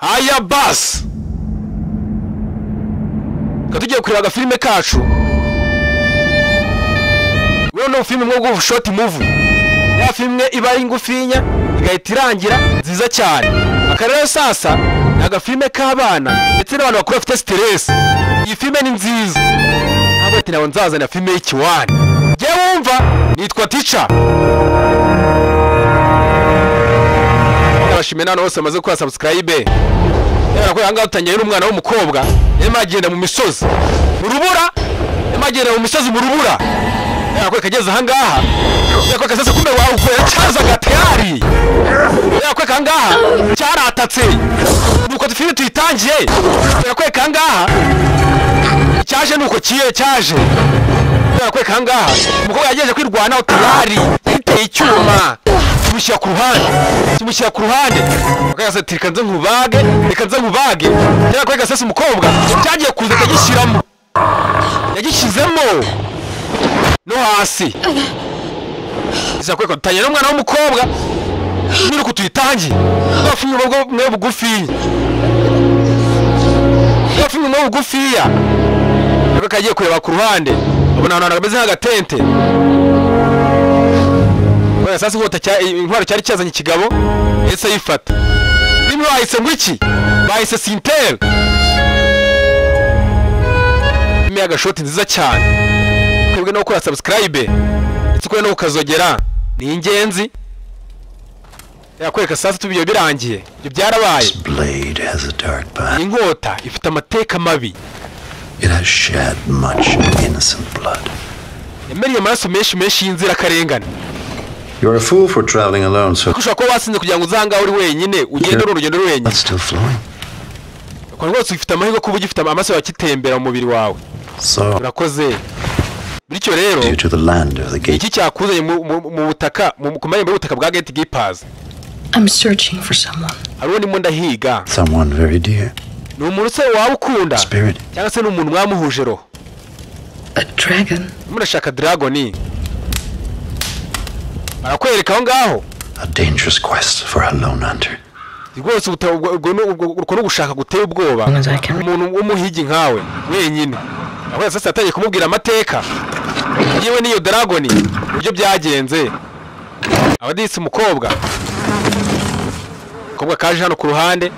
Haya basi, tugiye kureba agafilime kacu. Wewe filime mwo short movie, ya filime iba ari ngufinya igahita irangira, nziza cyane. Aka rero sasa ni agafilime k'abana ndetse n'abantu bakuru bafite stress. Iyi filime ni nziza, ntabwo ati nawe nzazana filime y'ikiwani. Njye wumva nitwa Teacher. Ndabashimiye n'abantu bose bamaze gukora subscribe. Rero ko ahangaha dutangiye n'umwana w'umukobwa yarimo agenda mu misozi mu rubura, yarimo agenda mu misozi mu rubura. Yakwe kageze ahangaha, yakwe kasese kumbe wawe uko yacazaga tayari. Yakwe kangaha cyaratatse nuko dufite tuyitangiye. Yakwe kangaha cyaje nuko kiye cyaje. Yakwe kangaha umukobwa yageje kwirwanaho tayari, yiteye icyuma kimushyira ku ruhande, kimushyira ku ruhande. Akagase ati reka nze nkubage, reka nze nkubage. Yakwe kasese umukobwa cyagiye kuza akagishyiramo, yagishyizemo no hasi. Izakweka dutangira n'umwana w'umukobwa nuko tuyitangiye. Bafimwe mwe bugufi, bafimwe mwe bugufiya. Yakwe kagiye kureba ku ruhande abona ahantu hameze nk'agatente. Oya sasa inkota cya intwaro cyari cyazanye ikigabo ese yifata. Bimwe bahise ngo iki? Bahise Sintel. Bimwe agashoti nziza cyane. Twebwe no gukora subscribe ndetse no ukazogera ni ingenzi. Yakwereka sasa tubiyo birangiye. Ibyo byarabaye. Blade has a dark past. Inkota ifite amateka mabi. It has shed much innocent blood. Yamennye amaraso menshi menshi y'inzirakarengane. You're a fool for traveling alone, so ushobora kuba wasinze kugira ngo uzangaho uri wenyine, ugende urugendo uri wenyine. That's still flowing. Uko rwose ufite amahirwe kuba ugifite amaraso yakitembera mu mubiri wawe. So urakoze. Bityo rero to the land of the gate. Iki cyakuzanye mu butaka, ku marembo y'ubutaka bwa Gatekeepers. I'm searching for someone. Hariho ndimo ndahiga. Someone very dear. Ni umuntu se waba ukunda Spirit. Cyangwa se ni umuntu mwamuhuje roho. A dragon. Murashaka dragon. Barakwereka aho ngaho. A dangerous quest for a lone hunter. Rwose ubwo no gushaka guteye ubwoba umuntu w'umuhigi nkawe wenyine. Aho sasa yatangiye kumubwira amateka yewe niyo dragon uburyo byagenze. Abadisi umukobwa kaje hano ku ruhande.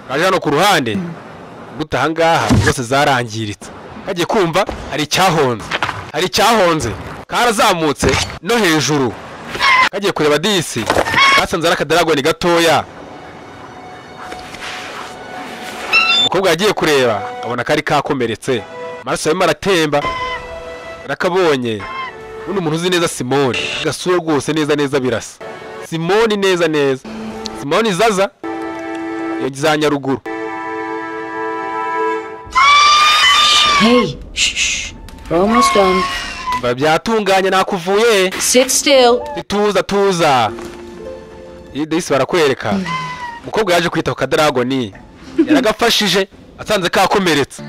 Kaje hano ku ruhande guta ahangaha zose zarangiritse. Kagiye kumva hari icyahonze, hari icyahonze karazamutse no hejuru. Kagiye kureba disi basanze ari akadragoni gatoya. Umukobwa yagiye kureba abona kari kakomeretse, amaraso yarimo aratemba. Rakabonye uno muntu uzi neza Simoni, gasura rwose neza neza birasa Simoni neza neza. Simoni zaza yagize Nyaruguru. Hey, shh, we're almost done. Byatunganye nakuvuye. Sit still. Tuza tuza. Iyi disi barakwereka. Umukobwa yaje kwita ku kadragoni. Yaragafashije asanze kakomeretse.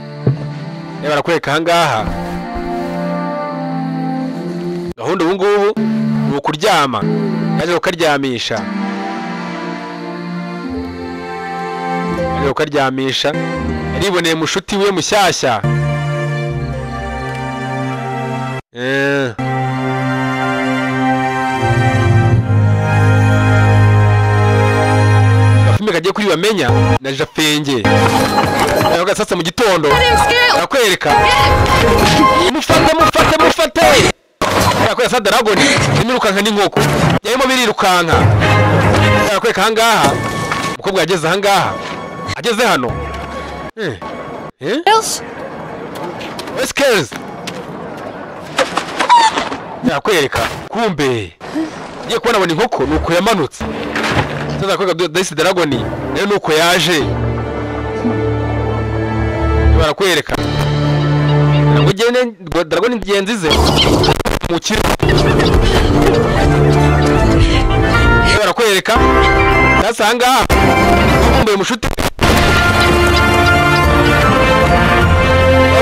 Reba barakwereka ahangaha. Gahunda ubu ngubu ni ukuryama. Yaje kukaryamisha. Yaje kukaryamisha. Yariboneye mushuti we mushyashya. Gafilme kagiye kuri bamenya na Jafenge. Yavuga sasa mu gitondo arakwereka mufate mufate mufate. Yakwereka sa dragon imirukanka n'inkoko yarimo birirukanka. Yakwereka ahangaha umukobwa yageze ahangaha, ageze hano. Skills. Yakwereka kumbe ngiye kubona abona inkoko nuko yamanutse. Sasa kweka disi dragon nayo nuko yaje. Barakwereka ngo gende dragon ngenzize mu kiro. Barakwereka sasa ahangaha kumbe mushuti,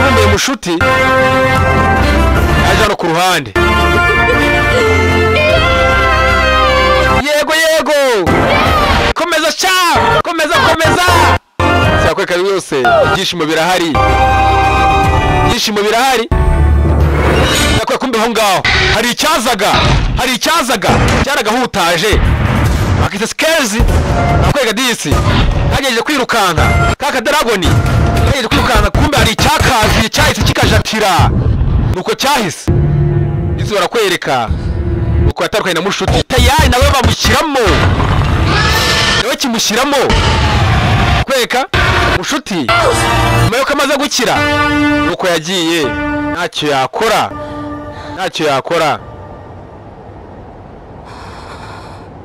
kumbe mushuti yaje hano ku ruhande. Barakwereka yose ibyishimo birahari, ibyishimo birahari. Barakwereka kumbe aho ngaho hari icyazaga, hari icyazaga cyaragahutaje bakita skezi. Barakwereka disi kagejeje kwirukanka kaka dragoni kagejeje kwirukanka, kumbe hari icyakaziye cyahise kikajatira nuko cyahise. Disi barakwereka uko yatandukanye na mushuti tayari nawe bamushyiramo, nawe kimushyiramo. Kwereka mushuti nyuma yuko amaze gukira nuko yagiye ntacyo yakora, ntacyo yakora.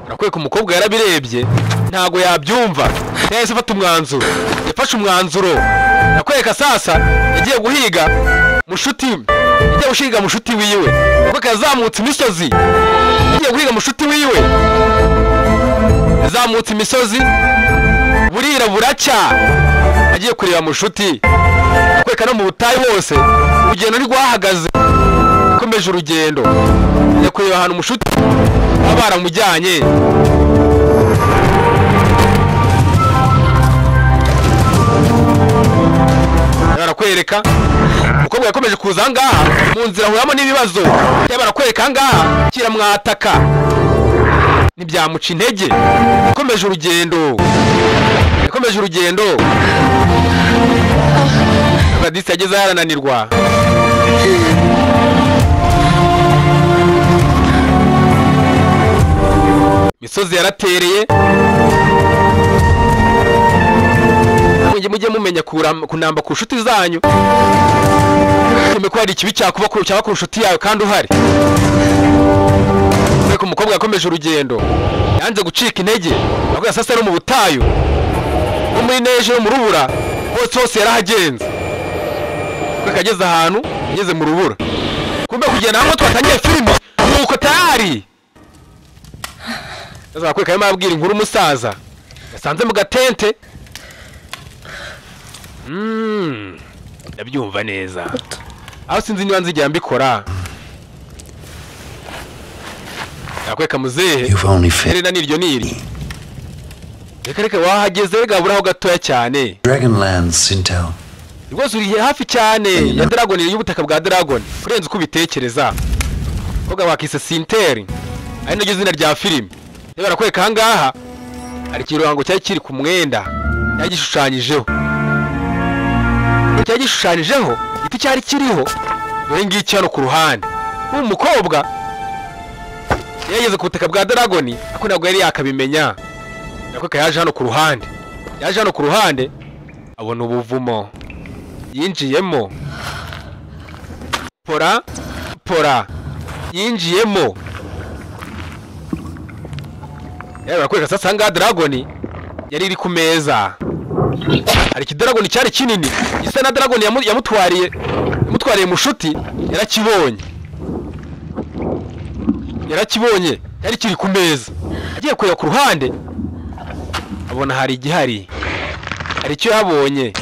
Barakwereka umukobwa yarabirebye ntago yabyumva, yahise afata umwanzuro, yafashe umwanzuro. Barakwereka sasa yagiye guhiga mushuti, yagiye gushiga mushuti wiwe. Barakwereka yazamutse imisozi, yagiye guhiga mushuti wiwe, yazamutse imisozi burira buracya agiye kureba mushuti. Barakwereka no mu butayu hose urugendo ntirwahagaze, yakomeje urugendo ajya kureba ahantu mushuti baba baramujyanye. Barakwereka umukobwa yakomeje kuza ahangaha mu nzira ahuramo n'ibibazo. Barakwereka ahangaha kiramwataka ntibyamuca intege, yakomeje urugendo, yakomeje urugendo. Disi yageze yarananirwa. Imisozi yaratereye. Mujye mumenya kunamba ku nshuti zanyu, ko hari ikibi cyakuba cyaba ku nshuti yawe kandi uhari. Ariko umukobwa yakomeje urugendo, yanze gucika intege. Avuga sasa no mu butayu, no muri neje, no mu rubura, hose hose yarahagenze. Kuko ageze ahantu ageze mu rubura, kumbe kugenda hamwe twatangiye filime nuko tayari. Barakwereka arimo ababwira inkuru umusaza yasanze mu gatente. Ndabyumva neza, aho sinzi niba nzigera mbikora. Barakwereka muzehe herena niryo niri. Reka reka wahageze gaburaho gatoya cyane. Dragonland Sintel rwose uri hafi cyane ya dragon y'ubutaka bwa dragon kurenza uko ubitekereza. Koga wakise Sintel ari naryo zina rya filime. Barakwereka ahangaha hari ikirango cyari kiri ku mwenda yagishushanyijeho, cyagishushanyijeho igiti cyari kiriho dore ngiki hano ku ruhande. Uwo mukobwa yageze ku butaka bwa dragon ariko ntabwo yari yakabimenya. Barakwereka yaje hano ku ruhande, yaje hano ku ruhande abona ubuvumo yinjiyemo. Pora pora yinjiyemo. Barakwereka sasa ahangaha dragon yari iri ku meza. Hari ikidragoni cyari kinini gisa na dragon yamutwariye, yamutwariye mushuti, yarakibonye, yarakibonye yari kiri ku meza. Agiye kureba ku ruhande abona hari igihari, hari icyo yabonye.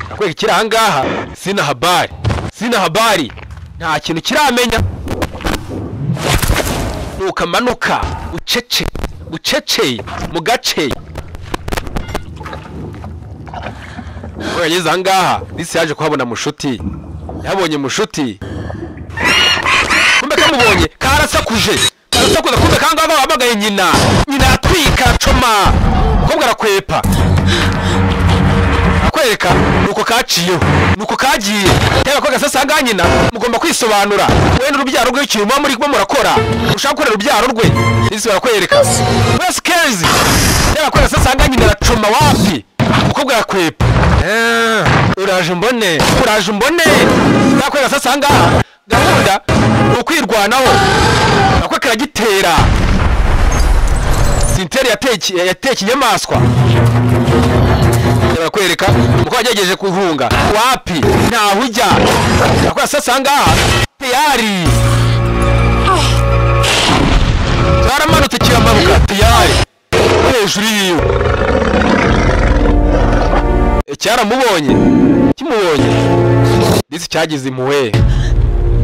Barakwereka kiri ahangaha sina habari, sina habari, nta kintu kiramenya. Nuko amanuka ucece bucece mu gace. Yageze ahangaha disi yaje kuhabona mushuti, yabonye mushuti kumbe kamubonye karasakuje, karasakuza kumbe kangaha bahamagaye nyina, nyina atwika aracoma, umukobwa arakwepa. Akwereka nuko kaciyeho, nuko kagiye. Cyangwa ko sasa ahangaha nyina mugomba kwisobanura, we n'urubyaro rwe ikintu muba muri murakora, ushaka gukorera urubyaro rwe. Disi barakwereka wese kezi. Cyangwa ko sasa ahangaha nyina aracoma wapi, umukobwa arakwepa. Uraje mbone, uraje mbone. Barakwereka sasa ahangaha gahunda ni ukwirwanaho. Barakwereka aragitera. Sinteri yateye ikinyamaswa. Barakwereka umukobwa yagerageje kuhunga wapi, ntaho ujya. Barakwereka sasa ahangaha tayari cyaramanutse kiramanuka tayari hejuru yiwe. Cyaramubonye, kimubonye disi cyagize impuhwe,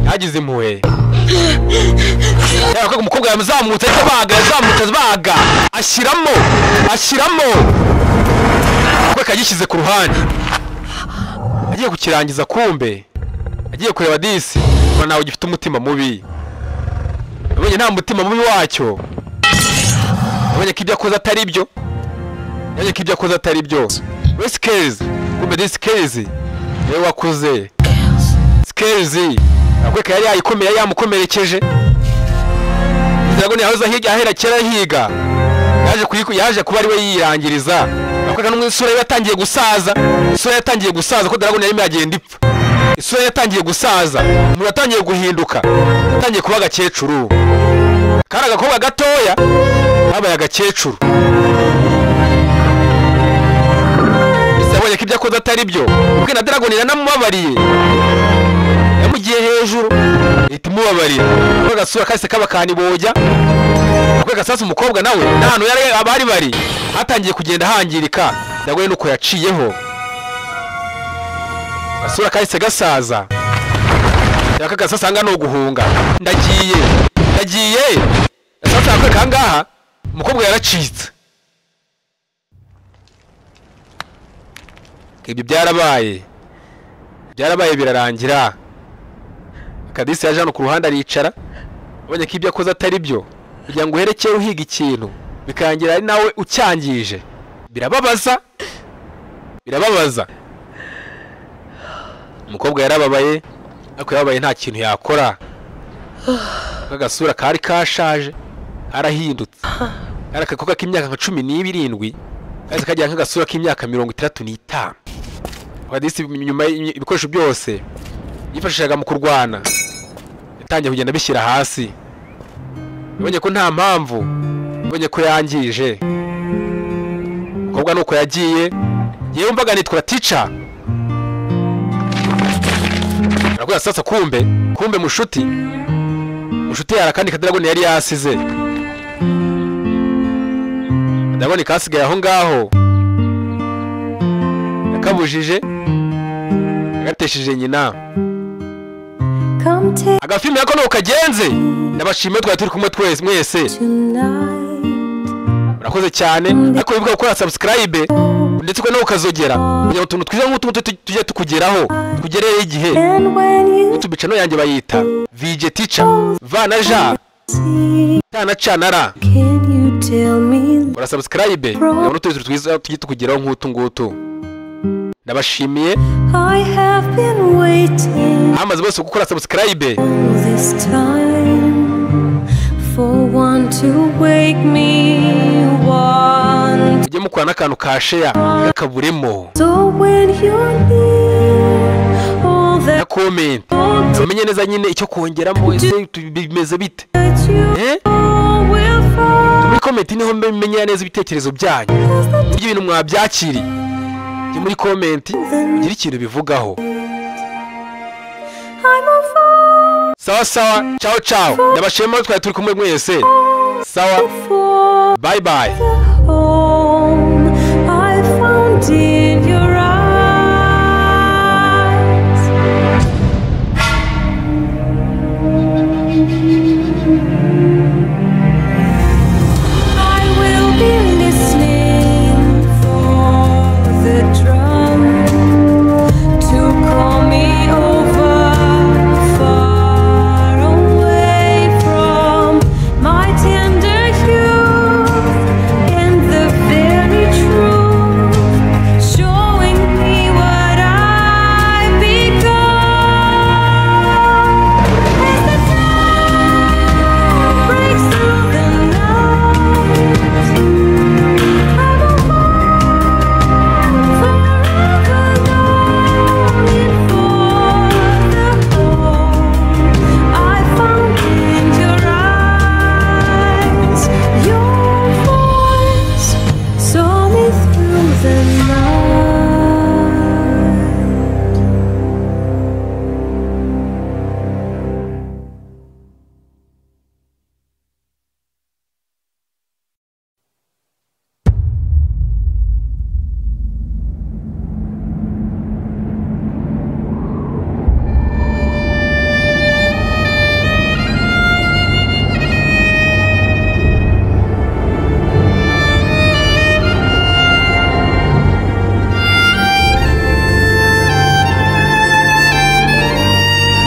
cyagize impuhwe. Yaba ko umukobwa yamuzamutse baga, yazamutse baga, ashyiramo, ashyiramo, we kagishyize ku ruhande agiye kukirangiza. Kumbe agiye kureba disi ngo nawe gifite umutima mubi. Yabonye nta mutima mubi wacyo, yabonye ko ibyo akoze atari byo, yabonye ko ibyo akoze atari byo. We Scales, kumbe disi Scales niwe wakoze. Scales akweka yari yayikomeye, yamukomerekeje. Dragon yahoze ahiga ahera kera higa, yaje kuba ari we yirangiriza. Akweka n'umwe isura ye yatangiye gusaza, isura yatangiye gusaza ko Dragon yarimo yagenda ipfa. Isura yatangiye gusaza, umuntu yatangiye guhinduka, yatangiye kuba agakecuru. Kari agakobwa gatoya kabaye agakecuru. Yabonye ko ibyo akoze atari byo, ubwo na Dragon yaranamubabariye, yamugiye hejuru ihita imubabarira. Ako gasura kahise kaba kanibojya. Ako gasasa umukobwa nawe n'ahantu yari abari bari hatangiye kugenda hangirika. Dragon nuko yaciyeho, gasura kahise gasaza. Yaka gasasa anga no guhunga, ndagiye ndagiye. Sasa akwe kangaha umukobwa yaracitse. Ibyo byarabaye, byarabaye birarangira. Kadisi yaje hano ku ruhande aricara, abonye ko ibyo akoze atari byo. Kugira ngo uherekere uhiga ikintu bikarangira ari nawe ucyangije, birababaza, birababaza. Umukobwa yarababaye, ariko yababaye nta kintu yakora. Agasura kari kashaje, karahindutse, kari agakobwa k'imyaka nka 17, kahise kagira nk'agasura k'imyaka 65. Kadisi nyuma ibikoresho byose yifashishaga mu kurwana yatangiye kugenda bishyira hasi. Yabonye ko nta mpamvu, yabonye ko yangije. Umukobwa nuko yagiye. Yewe mbaga nitwa Teacher. Arakuya sasa, kumbe kumbe mushuti, mushuti yara kandi kadragon yari yasize. Dragon kasigaye aho ngaho, yakabujije, yagatesheje nyina. Agafilme yako nuko kagenze. Ndabashimiye twari turi kumwe twese mwese, murakoze cyane. Ariko wibuka gukora subscribe ndetse ko nawe ukazogera kugira ngo utuntu twiza nk'utu tujye tukugeraho, tukugereye igihe. YouTube channel yanjye bayita VJ Teacher, V na J T na C na R. Ora subscribe kugira ngo utuntu twiza tujye tukugeraho nk'utu ngutu. Ndabashimiye amaze bose gukora subscribe. Mujye mukora n'akantu ka share kakaburemo na comment, tumenye neza nyine icyo kongeramo, ese bimeze bite. Muri comment niho menya neza ibitekerezo byanyu, ibyo ibintu mwabyakiriye. Muri comment ugira ikintu bivugaho. Sawa sawa, ciao ciao. Ndabashimira twari turi kumwe mwese. Sawa, bye bye.